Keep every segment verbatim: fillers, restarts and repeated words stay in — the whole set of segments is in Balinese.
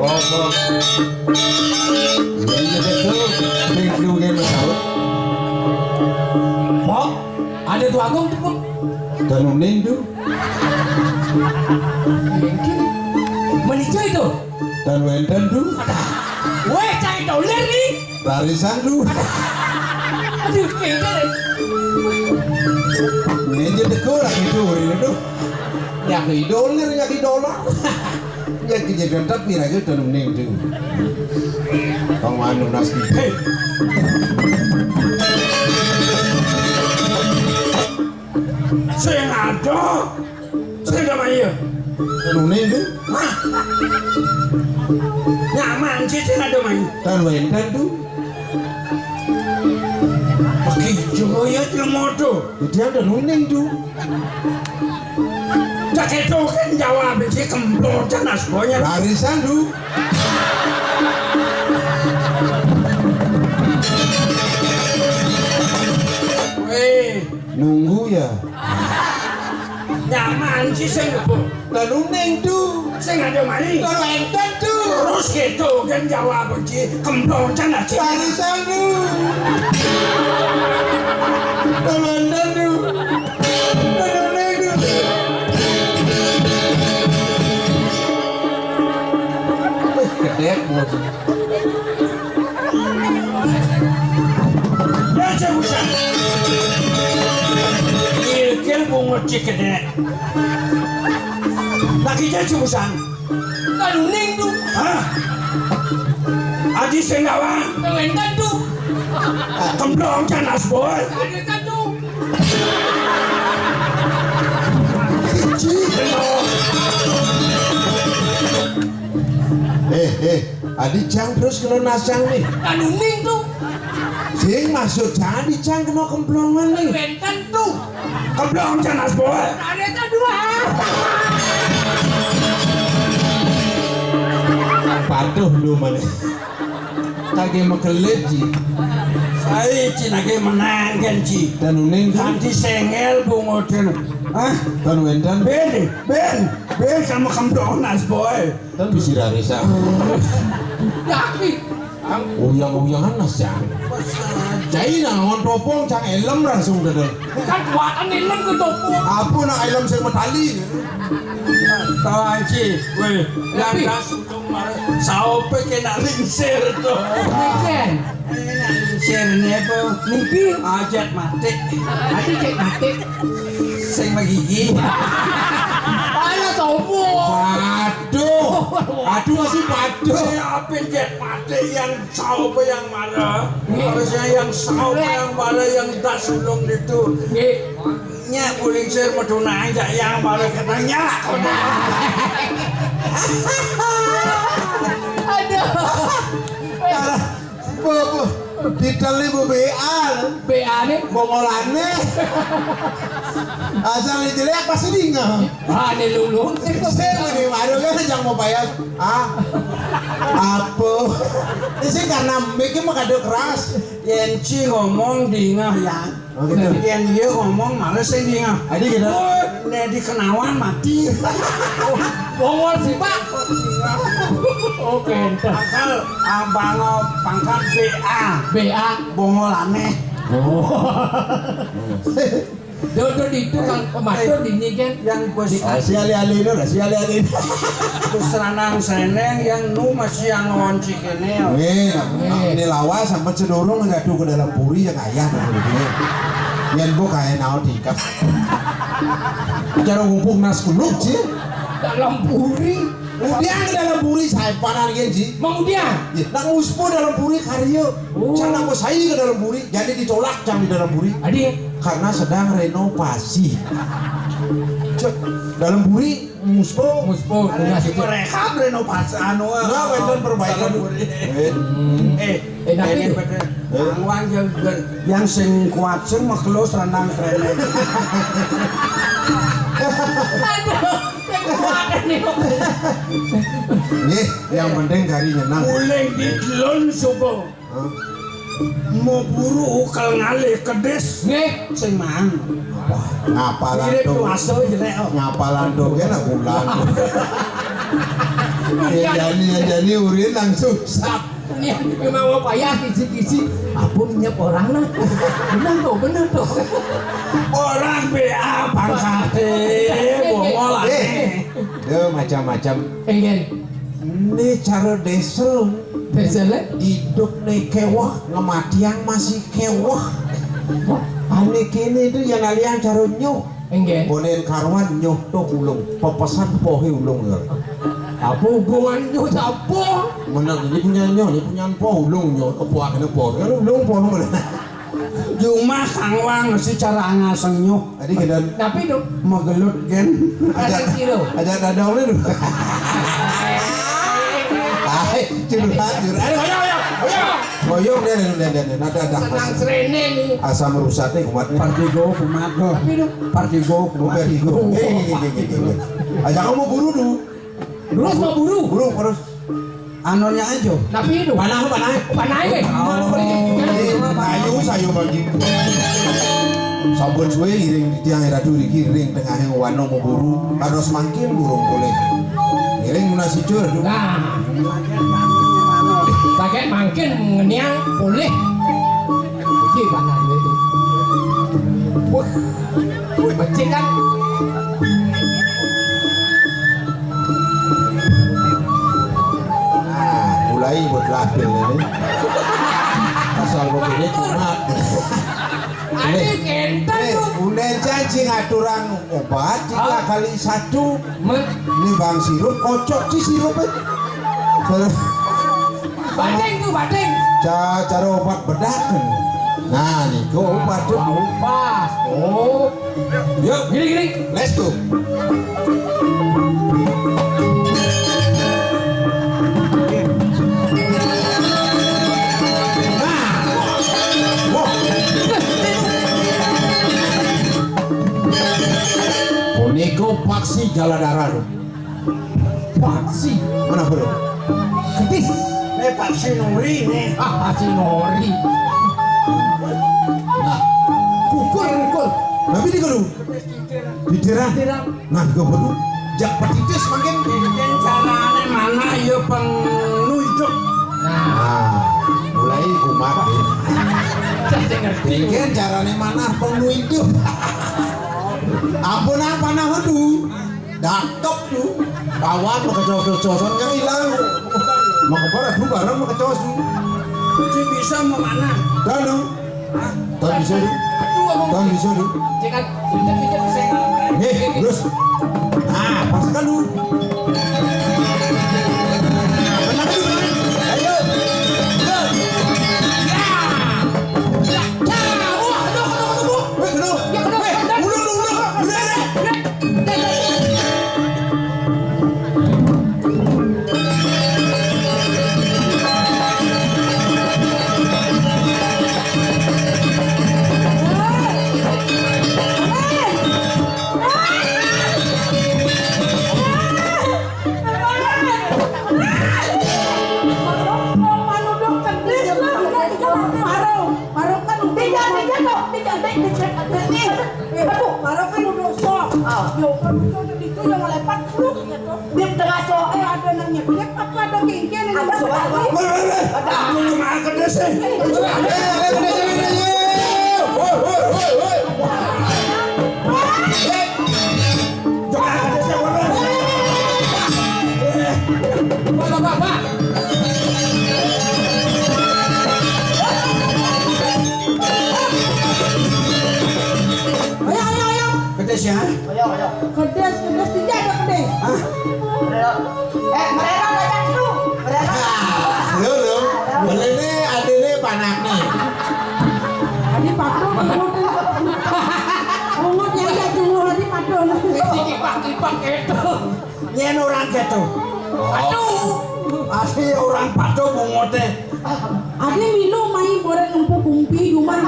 Apa? Iya, iya, betul. Ning Duh, ning Duh, ning Duh. Pok, ada tuh Agung tuh, Pok. Dan uning tuh. Menijo itu. Dan wénten tuh. Wéh, cari doler nih. Larisan tuh. Aduh, kayaknya deh. Ngeje teko lagi tuh, ini tuh. Ya, ke doler, ya, ke dolar. Ya, kejadian tapi lagi tuh, ning tuh. Kang Manu Nas gitu. Hei. Sing ada. Sing ada mai ya? Nuning tuh. Hah? Nyaman sih sing ada mai. Dan wénten tuh. Pakai joyo modo. Jadi ada nuning tuh. Cak itu kan jawab si kemplot, jangan semuanya. Larisan tuh. Weh. Nunggu ya. Nyaman sih sing ngebuk. Lalu ning tuh. Sing ada mai. Lalu enten tuh. Terus gitu kan jawab benci kemplongan aja. Tarisan tuh. Lalu enten tuh. Lalu ning tuh. Wih, gedek, Bu. Ya, Cik Musang. Ilkil bungut cik gedé. Lagi Cik Musang. Kaduning tuh. Hah? Adi Senggawa. Pengen tentu. Kemplong canas, boy. Ada tentu. Cik. Eh, eh, adi cang terus kena nasang nih. Kaduning tuh. Sing maksud cang adi cang kena kemplongan nih. Wénten tuh. Kemplong canas, boy. Ada tuh dua. Patuh lu mana? Kagak mekelit, Ji. Saya Ci lagi menang kan, Ci. Dan uning kan? Kanti sengel bungoten. Hah? Dan wénten? Ben, ben, ben sama kemplong nas, boy. Kan bisa rari sa. Yakin. Uyang-uyangan nas cang. Cai naon topong cang elem langsung dadal. Kan kuatan elem ke topong. Apa nak elem sing metali? Tahu anci, weh, yang Tapi- das untung marah. Saope kena lingsir tuh. Lingsir. Kena lingsir nih apa? Mimpi. Ajat mati. Mati cek mati. Sing magigi. Ayo sopo. Waduh. Aduh masih waduh. Saya apin jet mati yang saope yang marah. Nggih. Harusnya yang saope Nggih. Yang marah yang das ulung itu. Nggih. Nya uling sir meduna aja yang marah katanya. Aduh. Bu, bu, dideli Bu B A. B A nih. Bongolane. Asal jelek pasti dingeh. Ah, ini lulung. Sing meni waduh kan yang mau bayar. Ah. Apa? Ini sih karena mic-nya mah kado keras. Yen ci ngomong dingeh ya. Oh, gitu. Yen iya ngomong males sing dingeh. Adi gitu. Oh, nek dikenawan mati. Oh, bongol sih, Pak. Oh, kenten. Asal abang pangkat B A. B A. Bongol aneh. Oh. Dodo di itu kan pematur di ini kan. Yang bos Di- Ah, si ali-ali itu lah, si ali-ali itu. Bos ranang seneng yang nu masih yang ngonci kene. Nggih, nah, Nggih. Ini lawas sama cenderung ngadu ke dalam puri yang ayah nah gitu. Yang bu kayak naon tingkah. Cara ngumpul nas kuluk sih. Dalam puri. Kemudian ke dalam puri saya panan gitu sih. Mengudian. Ya, nak muspo dalam puri karyo. Oh. Cara apa saya ke dalam puri, jadi ditolak cang di dalam puri. Adi. Karena sedang renovasi. Cek, dalam puri muspo. Muspo, Ada tugas di itu. Mereka renovasi anu. Nah, wénten perbaikan. Dalam puri. Eh. Eh, Eh, tapi ini bener. Eh. Angwan yang, yang sing kuat sing makhluk renang keren. Aduh, sing kuat ini. Nggih, yang penting kari nyenang. Uling di delon subuh. Hah? Mau buru ukel ngalih kedis. Nggih. Sing mang. Ngapalan Mirip tuh. Puasa jelek, oh. Ngapalan tuh, kena bulan. Ya jani, ya jani, urin langsung sap. Ini memang mau payah kisi-kisi. Apa minyak orang nah? Benar tuh, benar tuh. Orang B A pangkate, bongol. Eh, dia macam-macam. Enggak. Ini cara desel. Desel, eh? Hidup nih kewah, ngematian masih kewah. Ane kene itu yang alian cara nyuh. Enggak. Konen karuan nyuh tuh ulung. Pepesan pohe ulung ya. Apa hubungan nyuh apa? Mana ini punya nyuh, ini punya po ulung nyuh. Kepuak ini po. Kalau ulung po mana? Jumah kangwang si cara ngaseng nyuh. Tadi kita tapi dong. Magelut gen. Ada kilo. Ada dada ulun. Hai, curhat, curhat. Ayo, ayo, ayo, ayo. Boyong deh, deh, deh, deh, nada dah. Senang serene nih. Asam rusak nih kumat nih. Partigo kumat tuh. Tapi dong. Partigo kumat. Partigo. Eh, eh, eh, eh, eh. Aja kamu buru dulu. Terus mau buru. Buru terus. Anunya aja. Tapi itu. Panah, panah. Panah, eh. Oh, ini, ini, ayo, saya bagi. Sampun suwe iring tiang ratu riki ring tengahing wana mau buru. Kados mangkin burung boleh. Iring munasicur, aduh. Nah. Pakai mangkin ngeniang boleh. Iki panah itu. Wah. Becik kan? Nah, mulai buat lapil ini. Asal begini kumat. Ada kenten tuh. Unen janji ngaturang obat tiga kali satu. Ini bang sirup kocok di sirup. Banding tuh, banding. Ca-, cara obat bedak. Nah, niku obat tuh. Pas. Oh. Yuk, gini, gini. Let's go. Nah. Wah. Puniko paksi jala darah. Paksi. Mana, Bro? Gedis. Ini paksi nori ini. Ah, paksi nori. Nah, kukur, kukur. Tapi di kudu. Didiran. Didiran. Nah, juga perlu. Jak petitis makin. Mungkin carane mana ya pengnu hidup. Nah, mulai kumat. Jadi ngerti. Mungkin carane mana pengnu hidup. Ampun apa nah, aduh. Dakep tuh. Kawan makecos-cocosan kan ilang. Makepar aduh bareng makecos. Dia bisa memanah. Kan, no? Kan bisa, du. Aduh, abang. Kan bisa, du. Cekat, pindah, pindah, saya nggak. Nih, terus. Nah, pas kan, du. Benar, du. Ayo. Terus. Ya. Ya. Ya. Wah, aduh, aduh, aduh, aduh. Weh, kena. Ya, kena. Weh, ulung, ulung, ulung. Udah, udah. Baru kan udah. Tiga, tiga, kok. Tiga, tiga, tiga, tiga. Nih. Aduh, baru kan udah sok. Ah. Yo, kan itu, itu yang melepat, bro. Di tengah sok. Eh, ada nanya, dia apa ada kengken ini? Ada sok. Weh, weh, weh. Ada. Lu cuma kedes, eh. Lu cuma kedes. Eh, eh, kedes, kedes, kedes. Woi, woi, woi, woi. Eh. Ayo, ayo, ayo. Kedes ya? Ayo, ayo. Kedes, kedes, tidak ada kedes. Hah? Ayo. Eh, mereka banyak tuh. Mereka. Hah, lu, lu. Boleh nih, adine panakne. Adi patuh, bungut. Bungut yang dia cunguh, adi patuh. Isi kipak-kipak itu. Nyen orang gitu. Aduh. Asli orang patuh bungote. Adi milu mai boreng empu kumpi di rumah.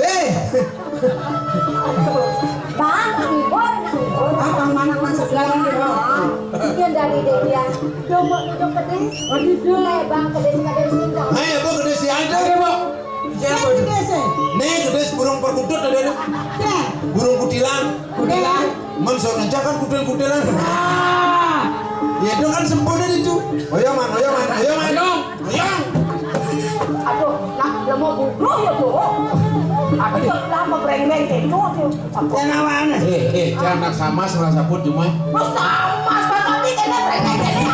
Eh. Bang, Ibor, Ibor. Apa mana maksud sekarang dia? Mungkin dari dia. Domba duduk pedis. Aduh, dah. Eh, Bang, pedis kadang singgah. Hai, apa pedis ya ada? Ada, Bang. Siapa itu? Pedis, eh. Nih, pedis burung perkutut ada nih. Ya. Burung kutilang. Kutilang. Men sono aja kan kutil-kutilan. Ah. Itu kan sempurna itu. Oyong, Man, oyong, Man, oyong, Man. Oyong. Oyong. Aduh, nak lemo buduh ya tuh. Aduh, lama brengeng itu tuh. Apa? Yang awan. Eh, eh, jangan nak sama salah saput cuma. Oh, sama, sama nih, kena brengeng ini.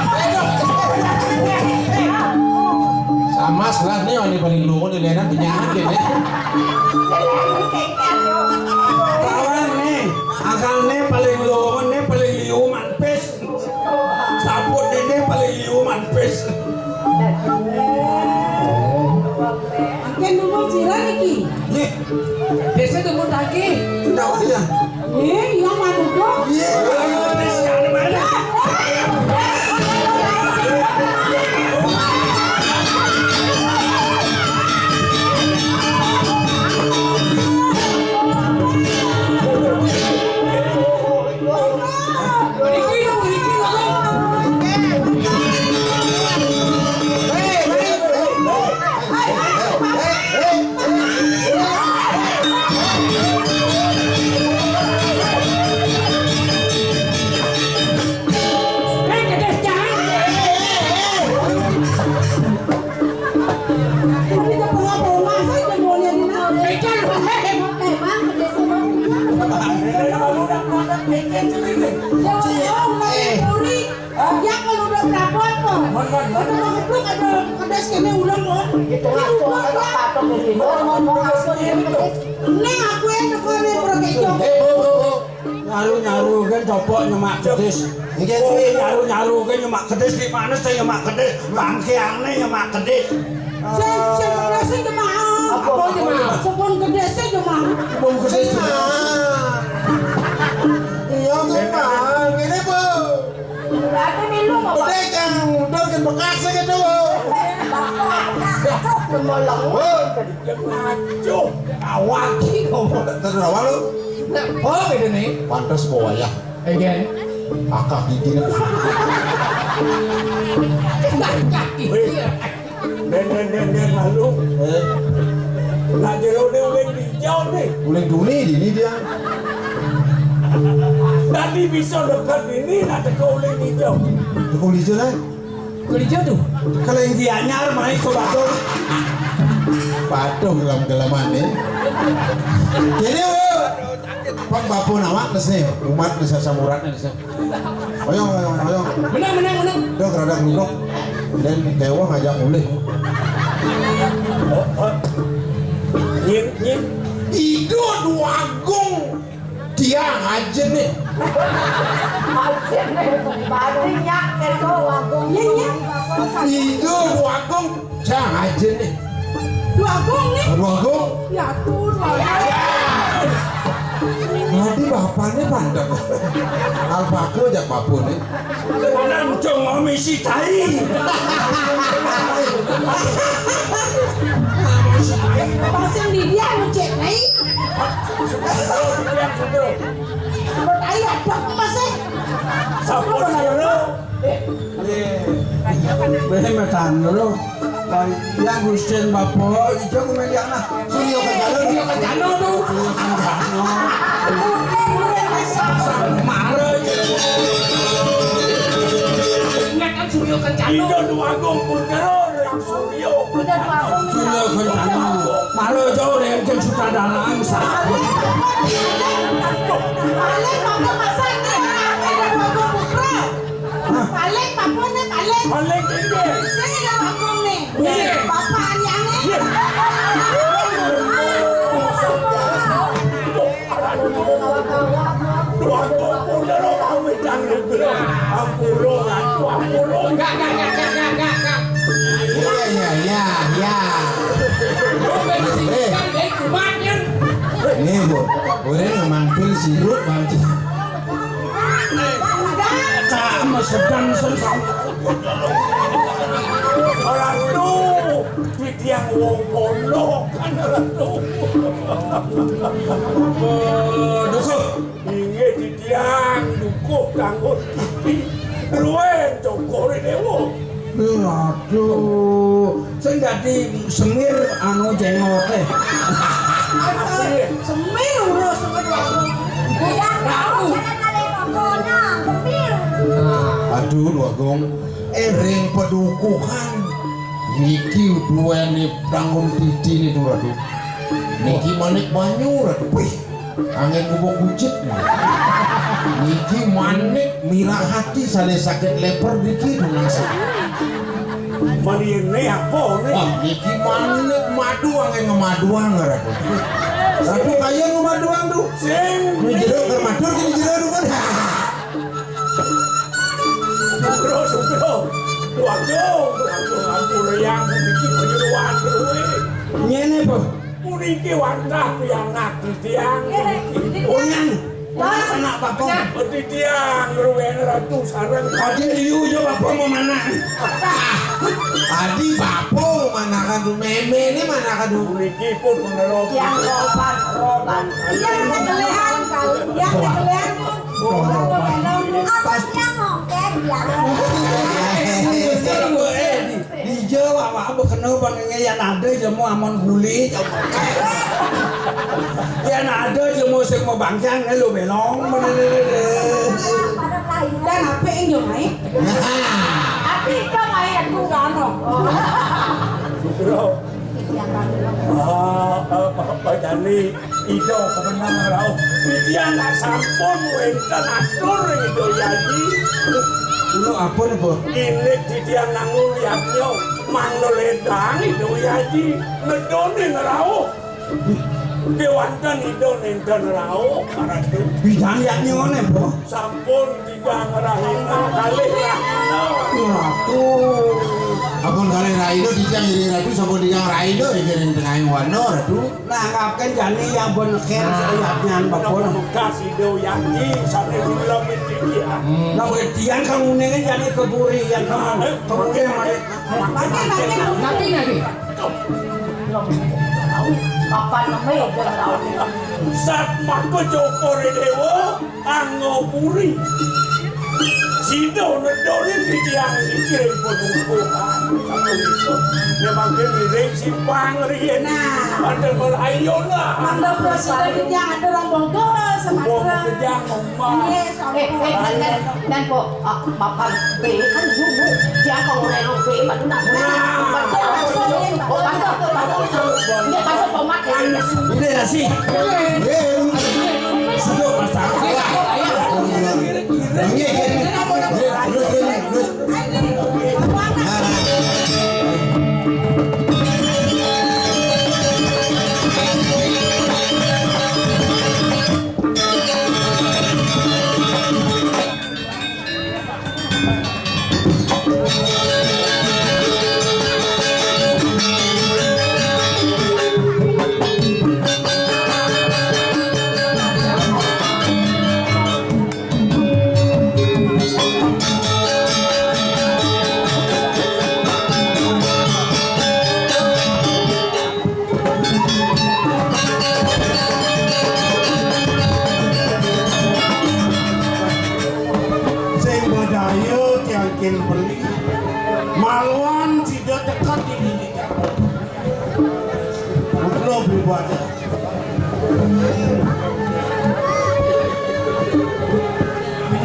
Sama salah nih, ini paling luhur di Lenan, kenyahan gini. Lawan nih, asal nih paling luhur, nih paling liu, manpis. Saput ini paling liu, manpis. Angken nomor sira niki? Nggih. Desa nomor lagi. Ndak ya. Eh, iya, manut kok. Iya. Ayo, Tris, ya, ada mana? Ya kalau udah berapa apa? Mon, mon, mon. Udah mau ngeblok ada kedas kene ulang, Mon. Gitu langsung ada patok ini. Mon, mon, mon, langsung ini. Neng aku yang tekan yang berkejo. Eh, oh, oh, oh. Nyaru-nyaru kan copok nyemak kedis. Nggih, oh, nggih. Nyaru-nyaru kan nyemak kedis, di mana saya nyemak kedis? Bangkeane nyemak kedis. Sing, sing kedis sing jemaah. Apa jemaah? Sepon kedis sing jemaah. Sepon kedis. Iya, jemaah. Ngene, Bu. Berarti milu apa? Udah, Kang, udah kan bekas aja tuh. Aduh, awak iki ngomong. Terus awak lu? Nek, oh, gitu nih. Pantes bawa ya. Again. Akak gigi nih. Akak gigi. Den, den, den, den, malu. Eh. Nak jero ne uling hijau nih. Uling duni ini dia. Tadi bisa dekat ini, nak teko uling hijau. Teko uling hijau lah. Uling hijau tuh. Kalau yang dianyar, main ke batu. Batu gelam-gelaman nih. Jadi, Bu, Pak Bapu nama, terus nih, umat, terus samurat, terus. Oyong, oyong, oyong. Menang, menang, menang. Udah gerada geruduk. Dan tewah aja mulih. Nyir, nyir. Ido Dwagung. Tiang aja nih. Aja nih. Tadi nyak itu Dwagung. Iya, iya. Ido Dwagung. Cang aja nih. Dwagung nih. Dwagung. Ya tuh, Dwagung. Tadi bapaknya pandang. Alpaku aja bapaknya. Nang dong ngomisi tai. Pasang di dia ngecek tai. Apa tai ada masih? Sampun sira. Wéh metan lho. Yang Gusten Bapak ijo kumeliana. Surya Kencana, Surya Kencana tuh. Surya Kencana. Mare. Ingat kan Surya Kencana. Ijo Dwagung Putra. Surya. Udah Dwagung. Surya Kencana. Mare jauh yang jadi sutradara angsa. Balik, Bapak, masa ini orang beda Dwagung Putra? Balik, Bapak nih, balik. Balik, ini. Saya ada Bapak nih. Iya. Bapak Ariane. Iya. Dwagung Putra, Ampura, Ampura, Ampura. Enggak, enggak, enggak, enggak, enggak, enggak, enggak. Iya, iya, iya, iya. Eh. Ini, Bu. Boleh mampir sirut, Bang. Cak, mesedan, sen. Ora tuh, titiang wong pondok, kan ora tuh. Dukuh. Inggih titiang dukuh kanggo titi. Ruwen cokore dewa. Waduh, sing dadi semir anu jengote. Semir urus sama dua. Udah tahu, jangan ada yang tontonan, semir. Aduh, Dwagung, ring padukuhan niki duweni dangun titi nih, Ratu. Niki manik banyu, Ratu. Wih, angin gubuk kucit. Niki manik mirahati sané sakit leper niki tunas. Maliné apa né? Wah, niki manik madu angin ngemaduang, Ratu. Ratu kaya ngemaduang tuh. Sing. Ini jero keur matur, ini jero tuh kan. Sugro, sugro. Waduh, waduh, ampun, Yang, niki penyuluhan kuwi. Ngene, Bu. Puniki wantah pianak titiang puniki. Punyan. Anak bapak. Titiang ngruwen ratu sareng. Adi liu yo bapak mau mana? Adi bapak mau mana kan tuh, meme ini mana kan tuh? Puniki pun menerobos. Yang roban, roban. Yang kekelehan kali, yang kekelehan. Apa yang ngongkek ya? Di Jawa, Pak, bekeno bang, yang ada jemu amon guli. Yang ada jemu sing mau bangkang, lu belong. Dan apa yang jom, Mai? Tapi itu, Mai, aku gano. Bro. Ah, ah, Pak, Pak Jani, Ida kebenar rauh. Titiang nak sampun wénten atur ring Ida Yayi. Kula apa napa? Indik titiang nangun yadnya mangda ledang Ida Yayi. Nedonin rauh. Kéwanten Ida nénten rauh, Ratu. Bidang yadnya ngene, Bro. Sampun tigang rahina, kalih rahina. Waduh. Ampun kalih rahina, titiang ngiring Ratu, sampun tigang rahina, ngiring tengahing wana, Ratu. Nah, ngaken jani yang beneker, ah, yadnyan, Bapak. Bekas Ida Yayi, sané ulem iki, ya. Hmm. Nah, wéh, tiang kang uninge jani keburi, yang kang keburi, mana? Nanti, nanti. Papan neme ya, Bro. Sat mangko cokore dewa, Angopuri. Sida nedonin titiang ngiring padukuhan. Sapunika, ya mangke ngiring simpang riyen. Nah. Pada merayona. Mangga prasida titiang atur rombongan semanten. Wong kejang omah. Nggih, sampun. Eh, eh, dan, dan, dan, kok, ah, mapan B kan dulu. Dia kok ora ero B, madu nak. Nah. Pasok, pasok, pasok. Nggih, pasok tomat ya. Ini nasi. Eh, sudah masak. Nggih, nggih. Terus, terus, terus. Sing bedaya tiangkin beli. Maluan sida teka di diri. Putra pribadi.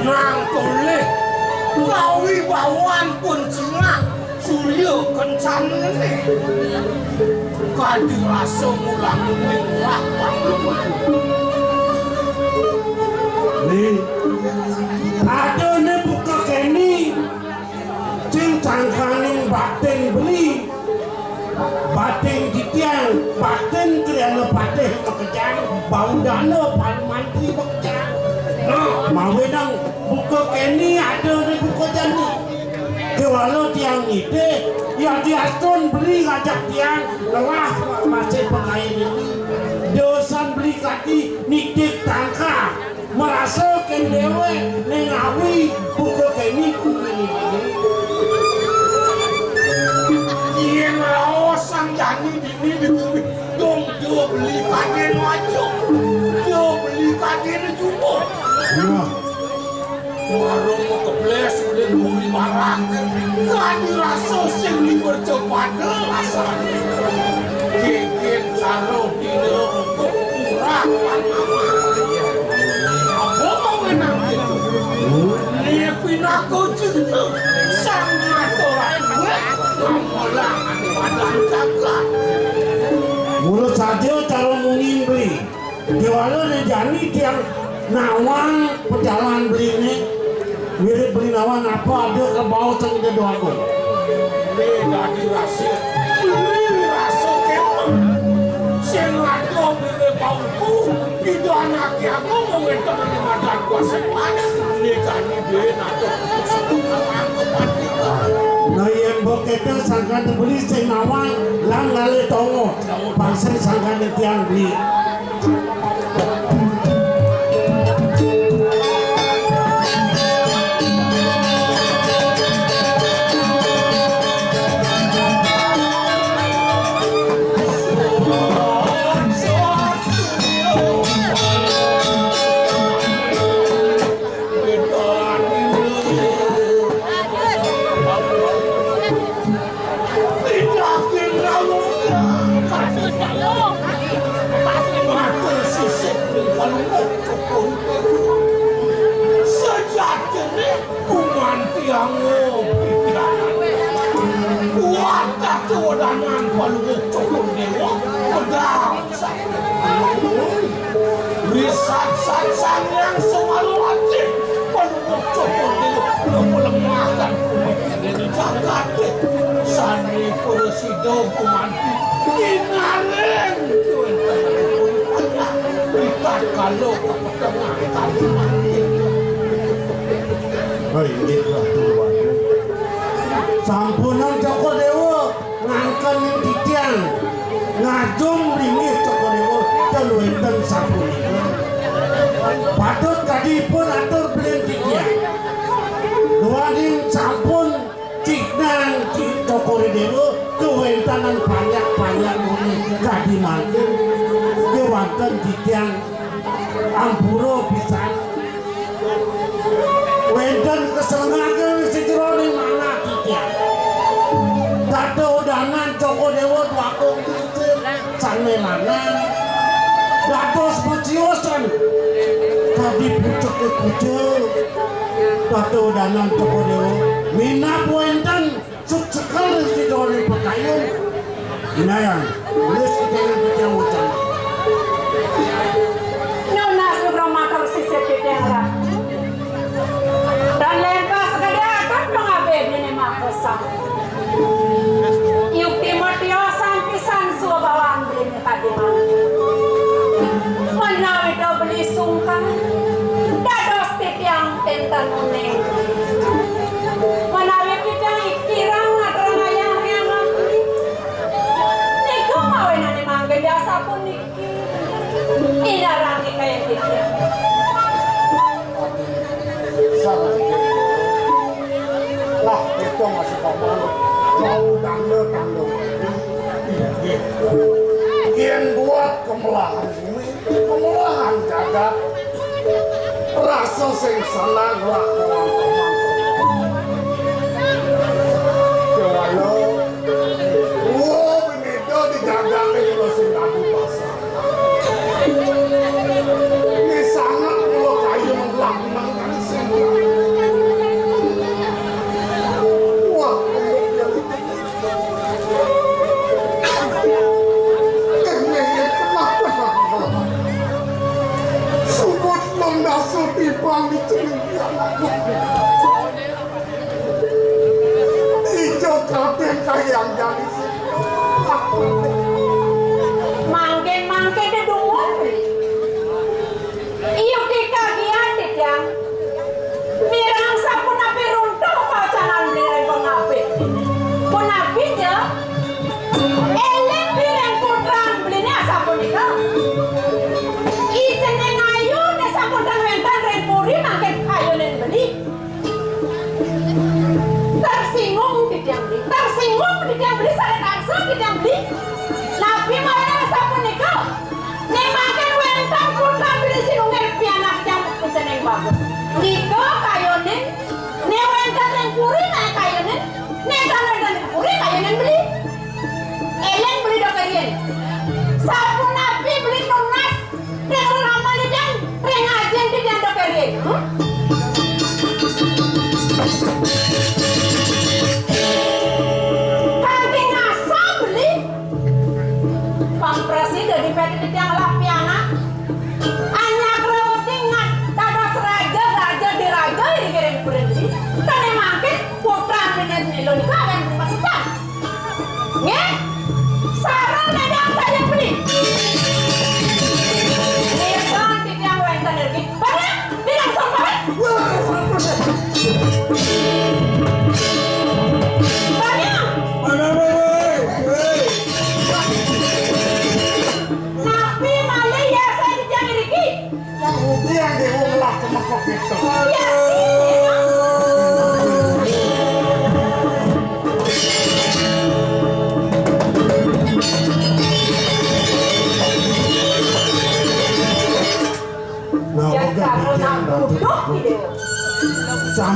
Nang tolih kawibawan pun cengah surya kencane. Kadi rasa mulang ning lah pangawan. Nih, ada nih buka keni. Sing tangkaning batin beli, batin titiang, batin kriana patih makejang, baudana panemantri makejang. Nah, mawenang buka keni ada di buka jani. Kewala tiang nitih, ya diastun beli ngajak tiang ngelah masih pekain ini. Dosan beli kati nitih tangka. Marasa kén déwék ning ngawi buka keni kuwi. Yén raos sang jani dini di bumi, dong dia beli kadén wajah. Dia beli kadén jumbo. Wah. Warung mau kebles oleh bumi marang. Kadi rasa sing liber cepada rasanya. Gigit saruh dina untuk kurang panama. Apa mau menang gitu? Ini pinaka cing Ini tiang nawang pejalan beliné, mirip beli nawang apa ada kerbau sing gedé doang. Né dadi rasa, beli rasa kémah. Sing ada beli bauku, ida anaké aku mung wénten ing madan kuasa panas. Né jani dhewe nata putus aku. Nah, yén mbok kéto sangkan beli sing nawang lan ngalih tangga. Bangsa sangkan tiang beli. Matur sisip ning Palungguh Cokor. Sejatiné gumanti anggo pikiran. Kuat kawedanan Palungguh Cokor Déwa, pedang. Risat-sat Sang Hyang Semar Wajib, Palungguh Cokor Déwa, kula melemahkan pemikiran jagaté. Sané prasida gumanti kinaring kuwi. Ritatkala kapetengah kalimanting. Oh, inggih, Ratu Wagung. Sampunang Cokor Déwa. Ngangken titiang ngajum linggih Cokor Déwa ten wénten sapunika. Patut kadi ipun atur belining titiang. Duaning sampun cihnang Cokor Déwa kawéntenan panjak-panjak muni kadi mangkin kéwanten titiang ampura pisan. Wénten kasenengaken sajeroning manah titiang. Tata udanan Cokor Déwa Dwagung Kincir sané lanang. Dados peciusan kadi pucuké kucing. Tata udanan Cokor Déwa minab wénten Suksekel ring sidaning pakayun. Inayang, nulis kita ing titiang wacana. Nunas nugraha matur sisip titiang ratu. Tan lémpas gedé atur pangabéh déné makesah. Yukti matiosan pisan swabawan beliné kadiman. Menawi to beli sungkan, dados titiang ténten uning. Menawi titiang kirang ngaturang ayah ring anak beli. Nika mawinan manggen asapuniki. Inarang nika ing titiang. Lah, itu masih paman. Mau tanda-tanda. Inggih. Yén buat kemelahan bumi, kemelahan jagat, rasa sing seneng lakon teman. Kéwala, wah, bineda di jagat ing sing dadi pasar. Ini sangat kula kayun lakon sing. Wah, Subut mendasa timpang di cening. Ijo kabeh kayang jani. Mangkin-mangkin dedumun. Iyuk dikagihan, Didang. Mireng sapunapi runtuh pacanan beliné pun napi. Punapi ja? Éling pireng putran beliné asapunika. I cening ayuné sampun ten wénten ring puri mangkin ayunin beli. Tersinggung titiang beli, tersinggung titiang beli, sané tansah titiang beli. Napi mawinan asapunika? Ning mangkin wénten putra beli sinunggil pianak tiang pucening bagus. Nika kayunin, ning wénten ring puri naé kayunin, ning tan wénten ring puri kayunin beli. Éling beli dok riin. Sapunapi beli nunas ring rerama titiang, ring ajin titiang dok riin. Hmm? Kanti ngasa beli. Pang prasida dipéti titiang ngelah pianak. Anak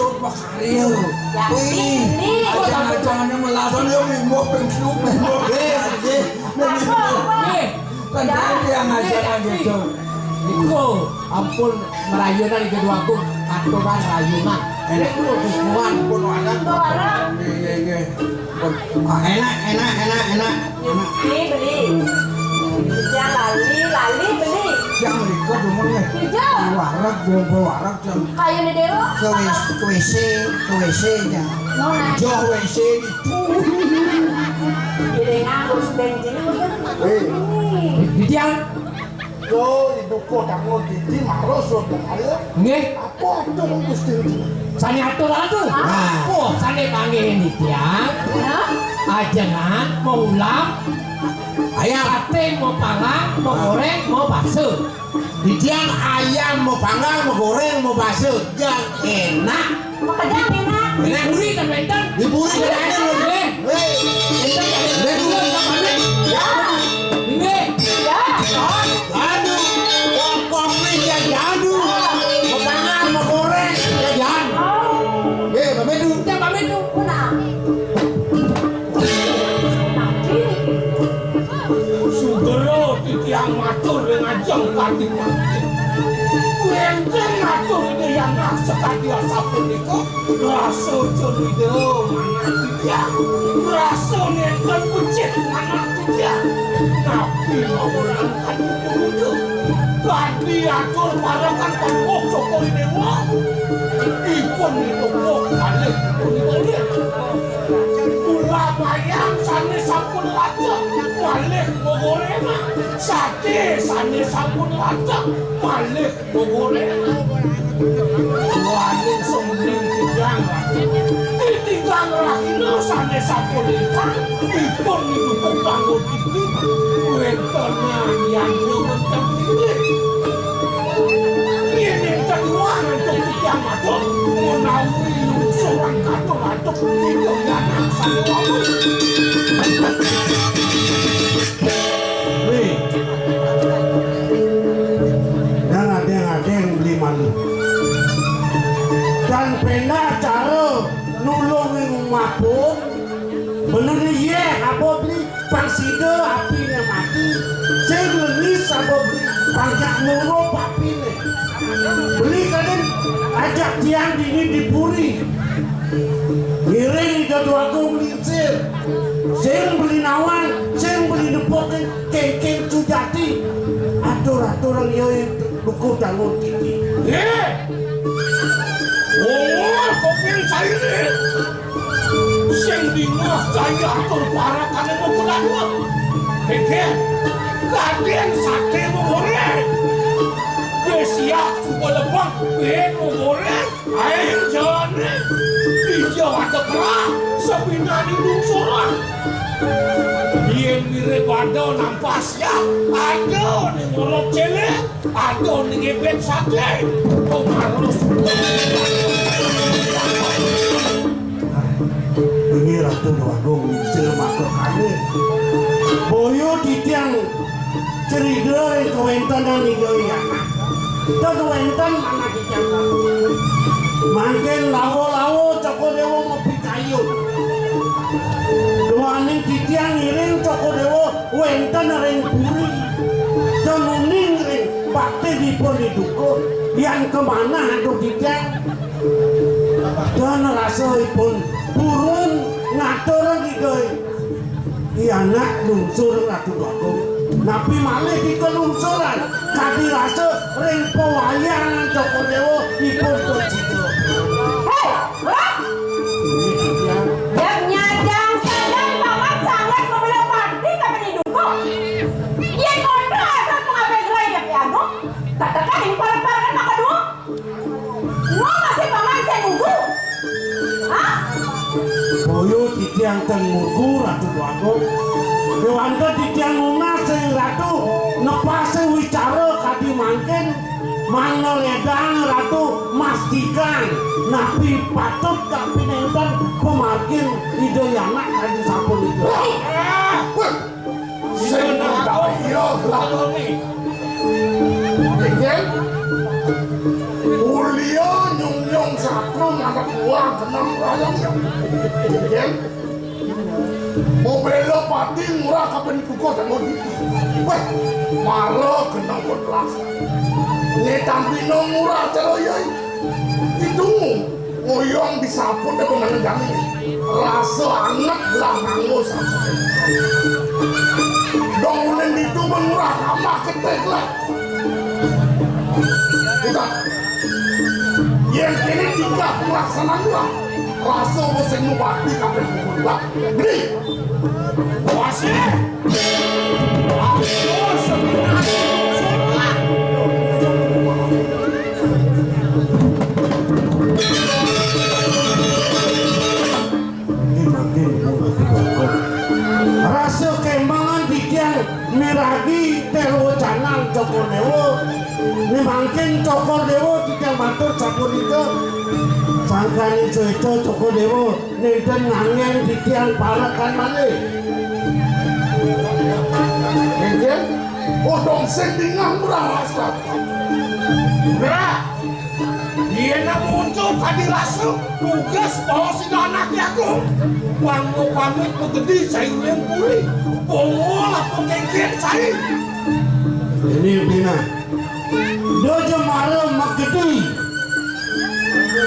lungsur pakarya. Yakin, Wih, ini. Aja-ajane melasan ya mimbo ping telu, mimbo. Nggih, nggih. Apa, apa? Nggih. Kan dia yang ngajar gitu. Niku ampun ngrayunan iki dua aku, aturan rayunan. Enak. Niku bubuhan pun anak. Barang. Nggih, nggih, nggih. Ah, enak, enak, enak, enak, enak. Beli, beli. Yang lali, lali, beli. Yang menikah, demen, nih. Iya. Wareg, bumbu wareg, jam. Kayu di dewa. Ke W C, ke W C, ke W C, jam. Mau naik. Joh W C itu. Jadi nganggur sebenjin, udah. Eh. Ini. Didian. Yo, ibu kok kamu didi marus lo kaya. Nggih. Apa atur Gusti? Sane atur atu. Nah. Wah, sane panggih niki ya. Hah? Ajengan mau ulam, ayam, sate mau panggang, mau goreng, mau bakso. Didian ayam mau panggang, mau goreng, mau bakso. Yang enak. Pekerjaan enak. Enak buri kan benten? Di buri kan ada lu. Nggih. Hei. Benten kan benten? Nggih. Ya. Aduh. Pokoknya ya aduh. Mau pangan, mau goreng, ya jangan. Oh. Eh, pamit dulu. Ya, pamit dulu. Pulang. Sugera titiang matur ring ajeng Kadipati. Wénten matur Ida Hyang Raksa kadi asapunika, rasa cemida manah titiang, rasa nénten becik manah titiang. Napi laporan kadi punika? Kadi atur parekan Paduka Cokor Déwa, ipun nidupuk kalih punika. Ulam ayam sané sampun lacak, malih gogoréngan. Saté sané sampun lacak, malih gogoréngan. Waning sembling titiang ratu. Titiang rahina sané sampun lintang, ipun nidupuk kanggo titi. Wénten yadnya wénten inggih. Yén énten iwang antuk titiang matur, menawi lungsuran katur-atur, Ida Hyang Raksa wau. Wih. Nang adéng-adéng beli malu. Dan péndah cara nulungin mapun. Bener yé, apa beli pang sida apiné mati. Sing lemis apa beli pang jak murup apiné. Beli kadén ajak tiang dini di puri. Ngiring Ida Déwagung Lingsir. Sing beli nawang, sing beli nepukin kéngkén sujati. Atur-atur yang yoi duku dangun titi. Hé! Oh, kopin sairé. Sing dingeh cai atur parakané mukul atur. Kéngkén, kadén saté mengoré. Wis siap suba lebeng, bén mengoré. Aing jane, dija wadek rah, sepinani lungsuran. Yén mirip ada nampas ya, ada ning ngorok célé, ada ning ebet saté. Kok harus. Ini Ratu Déwagung ngingsir maka kané. Boya titiang cerita ring kawéntenan Ida Hyang Anak. Ten wénten manah titiang. Mangkin lawa-lawa Cokor Déwa mapikayun. Duaning titiang ngiring Cokor Déwa wénten ring puri. Ten uning ring bakti dipun Ida Hyang Anak. Yan kamanah antuk titiang. Dan rasa ipun purun ngaturang Ida Hyang Anak lungsur Ratu Déwagung. Napi malih nika lungsuran kadi rasa ring pawayangan Cokor Déwa ipun pun sida. Héi, Ratu! Inggih, titiang. Yang nyajang sadang paman sangat membela pati kami di duko. Yén kontra atur pengabé gelai yang pianu, katakan ing parek-parekan maka dua. Wah, masih paman sing ngugu? Hah? Boya titiang ten ngugu, Ratu Déwagung. Kéwanten titiang nunas ring Ratu, nepasing wicara kadi mangkin, mangda lédang Ratu mastikang napi patut kapinénten pamargin Ida Hyang Anak kadi sapunika. Héi! Ah! Wah! Sing daya lah. Inggih. Ulia nyung-nyung satru ngadep luar genang rayang. Inggih. Mabéla pati ngurah kaping duka tangga didi. Wéh, mara genang wetlah. Né tampina ngurah cara yai. Itu ngoyong disaput dadi nang jani. Rasa anget lah nganggo saput. Dong ulin ditu mengurah ramah ketek lah. Udah. Yén kéné tingkah pelaksanaan lah. Rasa sing bakti kabéh kumpul lah. Beli. Puas ya. Aku sebenarnya suka. Mangkin, mangkin, rasa kembangan titiang miragi téla wacanan Cokor Déwa. Né mangkin Cokor Déwa titiang matur sapunika, sangkaning suéca Cokor Déwa nénten nganggén titiang parekan malih. Nénten? Odong sing dingah murah asrat. Murah. Yén amonto kadi rasa, tugas bawa sida anaké agung. Panggo pamit magedi sai uling puri. Bongol apa kéngkén sai. Ini pina. Dojo mara magedi.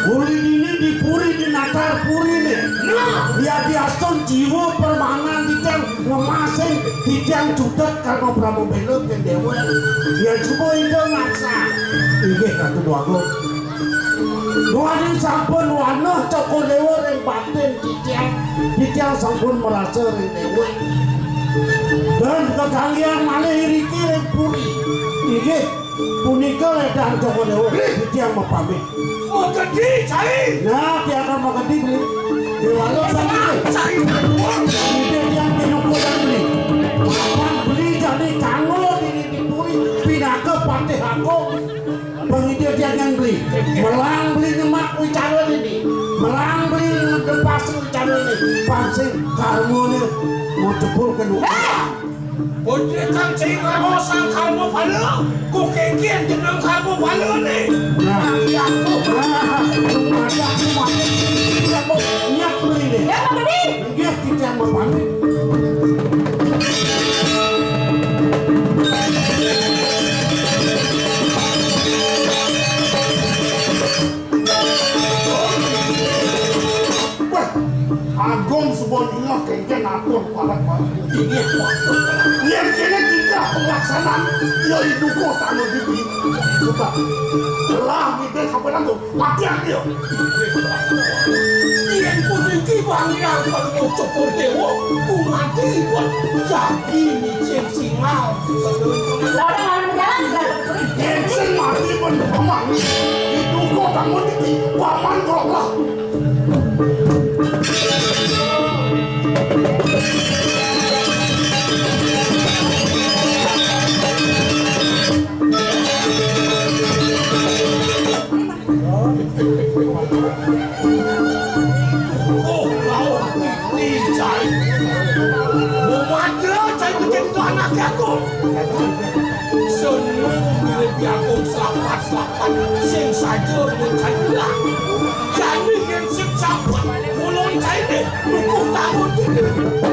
Uli dini di puri, di natar puri né. Nah. Ya diastun jiwa permanan titiang ngemasing titiang cutet karma Prabu Belu ké déwa. Ya coba Ida maksa. Inggih Ratu Déwagung. Duaning sampun wanuh Cokor Déwa ring batin titiang, titiang sampun merasa ring déwa. Dan kekalian malih iriki ring puri. Inggih, punika lédang Cokor Déwa, titiang mapamit. Magedi cai. Nah, tiang magedi beli. Déwala beli. Cai. Ide tiang pinukulan beli. Apan beli jani kanggo diri di puri, pinaka patih agung. Pangidih tiang beli. Melang beli nyemak wicara niki. Melang beli ngedepas wicara niki. Pang sing karmané mau jebul kena. Pundi kang sing ngrahosang karma pala, ku kéngkén jeneng karma palané. Nah. Kang Yakob. Nah, rumah aku mati. Tidak mau nyak beli nih. Ya, Pak Gede. Inggih, titiang mapamit. Wah, agung suba dingeh kéngkén atur parak-parak. Inggih, Pak. Yén kéné tingkah pelaksanaan, ya iduko tangga didi. Suka. Lah, ngidih sampai nanggung. Matian dia. Yén puniki bangirang panutup Cokor Déwa, ku mati ipun jagi micin singal. Lah, udah malam jalan, udah. Yén sing mati pun paman. Itu kok kamu di paman kok lah. Semu mirip jagung selapat-selapat, sing saja mun cai belah. Jani yén sing sapat, ulun cai deh, buku tahun tiga.